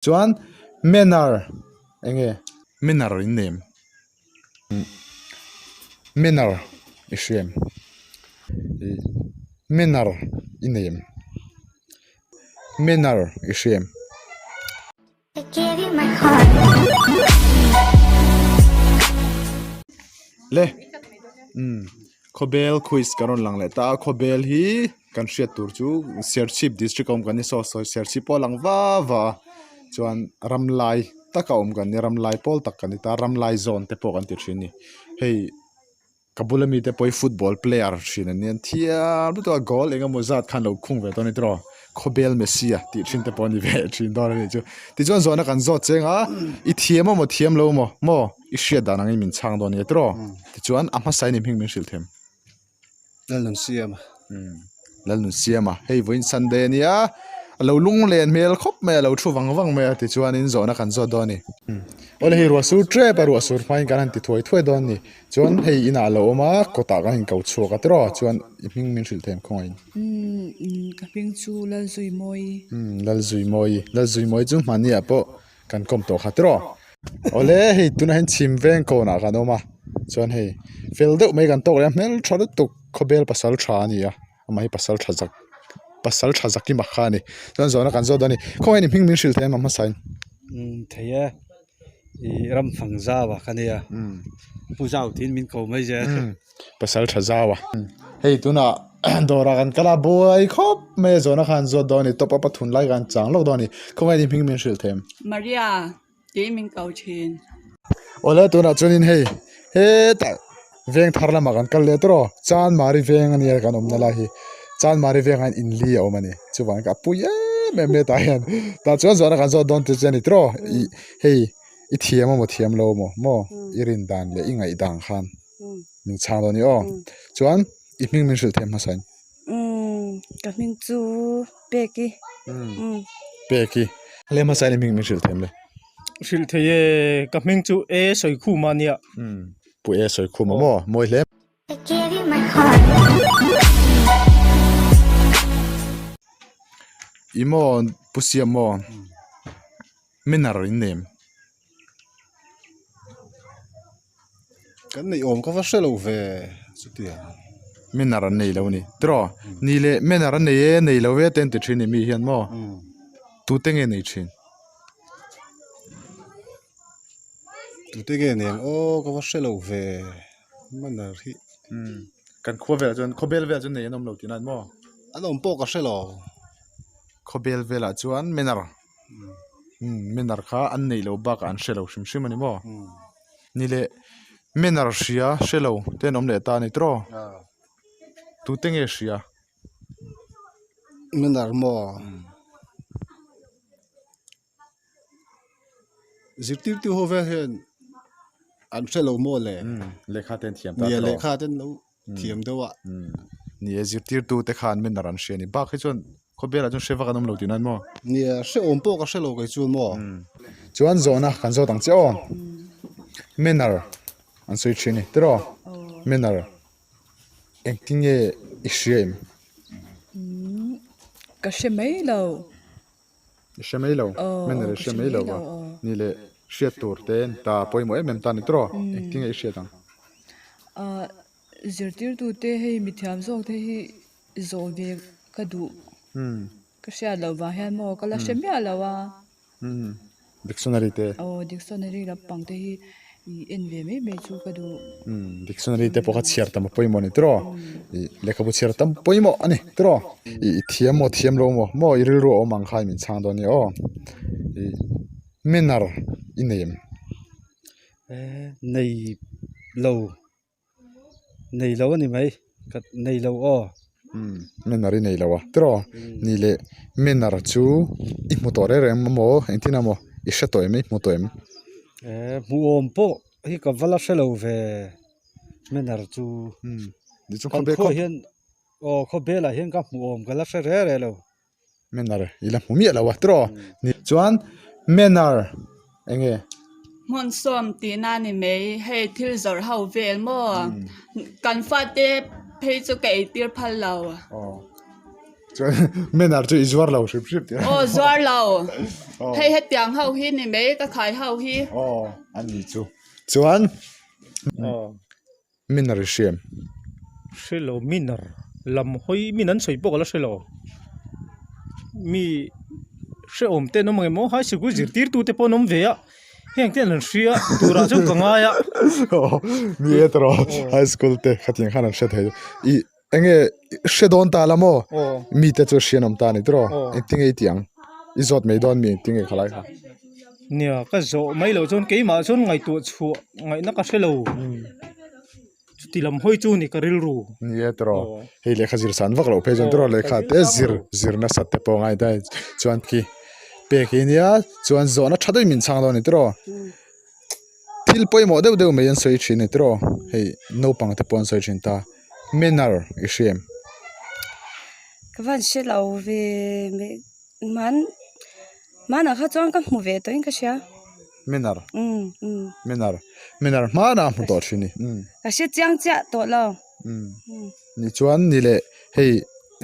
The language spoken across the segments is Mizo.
Chuan manner eng nge manner in nei em? Manner i hria em? Ih manner i nei em? Manner i hria em? Le umm khawbel quiz ka rawn lang leh ta a khawbel hi kan hriat tur chu Serchhip district a awm kan ni saw sawi Serchhip pawh a lang va va a chuan ramlai taka awm kan ni ramlai pawl tak kan ni ta ramlai zawn te pawh kan ti thin a ni hei. Ka bula mite pawh hi football player thin an nia thiam lutuk a goal eng emaw zat khan lo khung ve dawn a ni tawh khawbel Messi a tih thin te pawh a ni ve thin dawn a nih chu tichuan zawhna kan zawt cheng a i thiam emaw thiam lo emaw maw i hriat dan angin min chhang dawn a nia tawh tichuan a hmasa in i hming min hrilh them. Lalnunsiama. Lalnunsiama hei vawiin Sunday a nia a lo lunglen hmel khawp mai a lo thu vang vang mai a tichuanin zawhna kan zawt dawn a ni. Awle hei ruah sur tep a ruah sur hmain kan han ti thuai thuai dawn a ni chuan hei inah a lo awm a kawtah kan inko chhuak a tiraw chuan i hming min hrilh thei khawngaih in. Umm ka hming chu Lalzuimawi. Umm Lalzuimawi Lalzuimawi chu hmahni ah pawh kan kawm tawh kha tiraw. Awle hei tunah hian chhim veng kawnah kan awm a chuan hei fel deuh mai kan tawk leh a hmeltha lutuk khawbel pasal tha a ni a amah hi pasal tha zak pasal tha zak i mak kha a ni chuan zawhna kan zawt dawn a ni khawnge ni hming min hrilh thei em a hmasa in. Umm thei e ih ram fang zau a ka nia pu zau tiin min ko mai zel. Pasal tha zau a. Hei tunah dawrah kan kal a buai khawp mai a zawhna khan zawt dawn a ni top up a thun lai khan chang lawk dawn a ni khawnge ni hming min hrilh thei em. Maria tiin min ko thin. Awle tunah chuanin hei hetah veng thar lamah kan kal leh tawh a Chanmari veng a nia kan awmna lai hi Chanmari vengah hian in li a awm a ni chuvangin ka pui em em mai tah hian tah chuan zawhna kan zawt dawn tih chu a ni tawh ih hei i thiam emaw thiam lo emaw maw i rin dan leh i ngaih dan khan. Min chhang dawn i aw. Chuan i hming min hrilh thei hmasa in. Umm ka hming chu Peki. Umm Peki. Hle hmasa in i hming min hrilh thei em le? Hrilh thei e, ka hming chu E Sawikhuma ania. Umm Pu E Sawikhuma maw? Mawi hle. I maw Pu Siam maw? Minar in nem. Kan neih awm ka va hre lo ve chutia. Manner an nei lo a ni tiraw ni leh manner an nei e nei lo ve te an ti thin a ni mi hian maw tute nge nei thin. Tute nge nei ang aw ka va hre lo ve manner hi. Kan khua velah chuan khawbel velah chuan nei an awm lo tihna maw. An awm pawh ka hre lo. Khawbel velah chuan manner. Manner kha an neih loh bakah an hre lo hrim hrim a ni maw? Ni leh manner hria hre lo te an awm leh ta a ni tawh tute nge hria? Manner maw? Zirtirtu ho vel hian an hre lo maw le? Lehkha te an thiam ta tawh. Lehkha te an lo thiam deuh a. Ni e, zirtirtu te khan manner an hria a ni. Bak hi chuan khawvelah chuan hre vak an awm lo tihna maw? Nia, hrehawm pawh ka hre lo kei chuan maw? Chuan zawhna kan zawt ang che aw. Manner an sawi thin a ni tiraw? Manner engtin nge i hria em? Ka hre mai lo. I hre mai lo, manner i hre mai lo a, ni leh hriat tur te ta pawimawh em em ta ni tawh, engtin nge i hriat ang? Ahh zirtirtute hei mithiam zawk te hi zawh ve ka duh, ka hriat loh vang hian maw ka la hre miah lo a. Dictionary te. Aw dictionary lampang te hi I en ve mai mai chu ka duh. Umm dictionary te pawh kha chhiar tam a pawimawh a ni tiraw? Ih lehkhabu chhiar tam pawimawh a ni tiraw? Ih i thiam maw thiam lo maw maw i rilru a awm ang kha i min chhang dawn nia aw. Ih manner i nei em? Eh nei lo. Nei lo a ni mai ka nei lo aw. Umm manner i nei lo a tiraw? Ni leh manner chu i hmu tawh reng reng emaw engtin emaw i hre tawh em i hmu tawh em? Eh hmuhawm pawh hi ka va la hre lo ve manner chu. Umm kan khuaah hian aw khawvelah hian ka hmuhawm ka la hre reng reng lo. Manner i la hmu miah lo a tiraw ni chuan manner eng nge. Hmun sawm tihna a ni mai hei thil zawrh ho vel maw kan fate phei chu ka eitir phal lo. Aw Chuan manner chu i zuar lo hrip hrip tih. Aw zuar lo. Hei hetiang ho hi ni mai ka khai ho hi. Aw a ni chu. Chuan manner i hriam. Hre lo manner lam hawi min an sawi pawh ka la hre lo. Mi hrehawm te an awm ang em aw high sikul zirtirtu te pawh an awm ve a. Heng te an hria turah chuan ka ngai a. Ni e tawh high school te khatiang khan an hre thei. I enge hre dawn ta la maw? Mi te chu hrian awm ta a ni tawh. Engtin nge i tih ang? I zawt mai dawn mi engtin nge khalai kha? Nia ka zawh mai loh chuan keimah chuan ngaihtuah chhuah ngaihna ka hre lo. Chuti lam hawi chu ni ka rilru. Ni e tawh. Hei lehkha zir san vak loh phei chuan tawh lehkha te zir zir nasat te pawh a ngai ta chuan khi pek hi nia chuan zawhna tha deuhin min chhang dawn a ni tawh. Thil pawimawh deuh deuh mai an sawi thin a ni tawh hei naupang te pawh an sawi thin ta manner i hria em? Ka van hre lo ve hman hmanah kha chuan ka hmu ve tawhin ka hria. Manner manner manner hmanah a hmu tawh thin a ni. Ka hre chiang chiah tawh lo. Ni chuan ni leh hei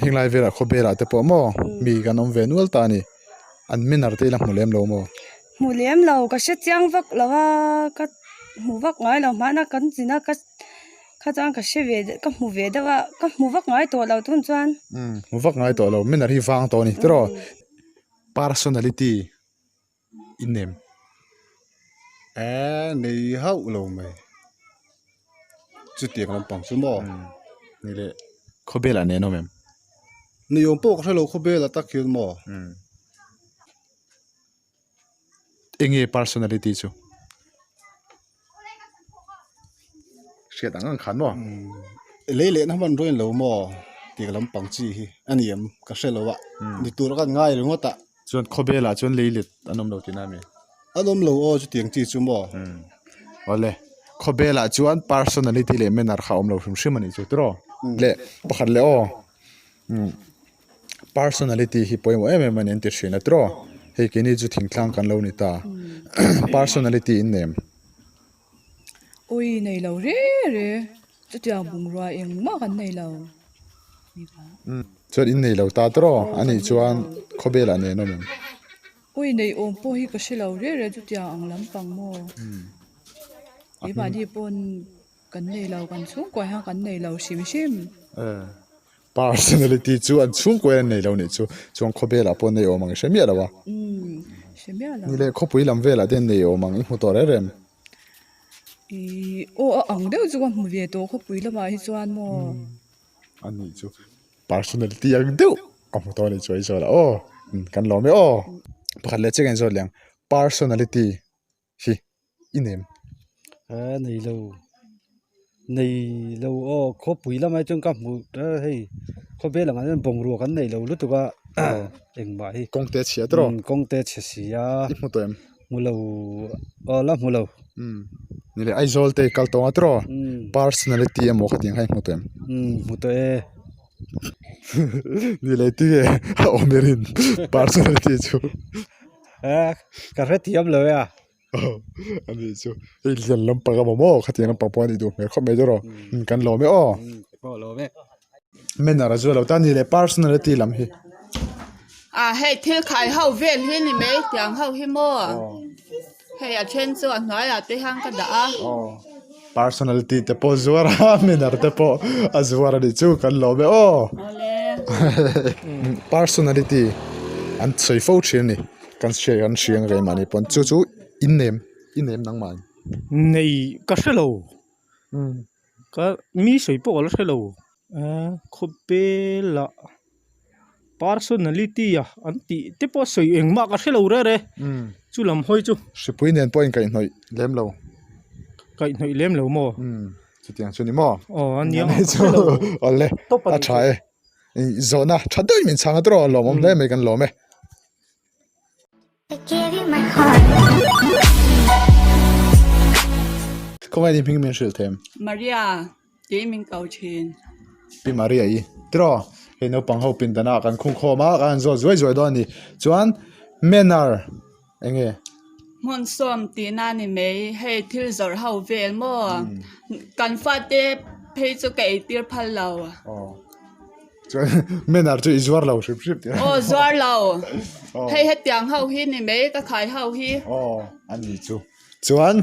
henglai velah khawvelah te pawh maw mi kan awm ve nual ta a ni an manner te ila hmu lem lo maw? Hmu lem lo ka hre chiang vak lo a ka hmu vak ngai lo hmana kan zin a ka kha chuan ka hre ve ka hmu ve deuh a ka hmu vak ngai tawh lo tun chuan. Umm hmu vak ngai tawh lo manner hi vang tawh a ni tiraw personality i nem. Eee nei hauh lo mai chutiang lampang chu maw. Ni leh khawvelah nen awm em? Ni awm pawh ka hre lo khawvelah tak hian maw. Enge personality chu? Hriat ang ang khan maw? Lei lehna hmanrua in lo maw tih lampang chi hi a ni em ka hre lo a ni tur a kan ngai ringawt a. Chuan khawvelah chuan lei let an awm lo tihna a mi? An awm lo aw chutiang chi chu maw? Awle khawvelah chuan personality leh manner kha a awm lo hrim hrim a nih chu tiraw? Leh pakhat leh aw. Personality hi pawimawh em em a ni an ti thin a tiraw hei keini chu thingtlang kan lo ni ta personality in nem. Ui nei lo re re chutiang bungrua engmah kan nei lo. Chuan in nei lo ta tiraw a nih chuan khawvelah nen awm em. Ui nei awm pawh hi ka hre lo re re chutiang ang lampang maw keimahni pawn. Kan nei lo, kan chhungkua hian kan nei lo hrim hrim. Personality chu an chhungkua hian an nei lo nih chu. Chuan khawvelah pawh nei awm ang i hre miah lo a. Umm, hre miah lo. Ni leh khawpui lam velah te hian nei awm ang i hmu tawh reng reng. Ih, aw a ang deuh chu ka hmu ve tawh khawpui lamah hi chuan maw. A nih chu personality ang deuh ka hmu tawh a nih chu Aizawl ah aw. Kan lawm e aw. Pakhat leh chiah ka inzawt leh ang. Personality. hi i nem. A nei lo nei lo aw khawpui lamah chuan ka hmuh ta hei khawvel angah hian bungrua kan nei lo lutuk a engmah hi kawng te chhia tawh kawng te chhe si a i hmu tawh em hmu lo aw la hmu lo ni leh Aizawl te i kal tawng a tawh personality emaw khatiang kha i hmu tawh em hmu tawh e ni leh tinge a awm erin personality chu. Eh ka hrethiam lo e a. A nih chu hei lian lampang emaw maw khatiang lampang pawh a nih duh hmel khawp mai tawh kan lawm e aw. Pawh lawm e. Manner a zual lo ta ni leh personality lam hi. A hei thil khai ho vel hi ni mai tiang ho hi maw. Hei a then chu a hnuaiah te hian ka dah a. Personality te pawh zuar a manner te pawh a zuar a nih chu kan lawm e aw. Personality an sawi fo thin a ni kan hria kan hria ang reng mahni pawn chu chu in nem i nem nangmah in. Nei ka hre lo ka mi sawi pawh ka la hre lo khawpela. Personality a an tih te pawh sawi engmah ka hre lo reng reng chu lam hawi chu. Hripui nen pawh inkaihhnawih lem lo. Kaihhnawih lem lo maw? Chutiang chu ni maw? Aw a nia ka hre lo. Awle a tha e. Zawhna tha deuhin min chhang a tawh a lawmawm hle mai kan lawm e. Khawngaih ni hming min hrilh them. Maria tih min ko thin. Pi Maria i tiraw hei naupang ho pindan ah kan khung khawm a kan han zawt zuai zuai dawn a ni chuan manner eng nge. Hmun sawm tihna ni mai hei thil zawrh ho vel maw kan fate phei chu ka eitir phal lo. Chuan manner chu i zuar lo hrim hrim tih. Aw zuar lo. Hei hetiang ho hi ni mai ka khai ho hi. Aw a ni chu. Chuan.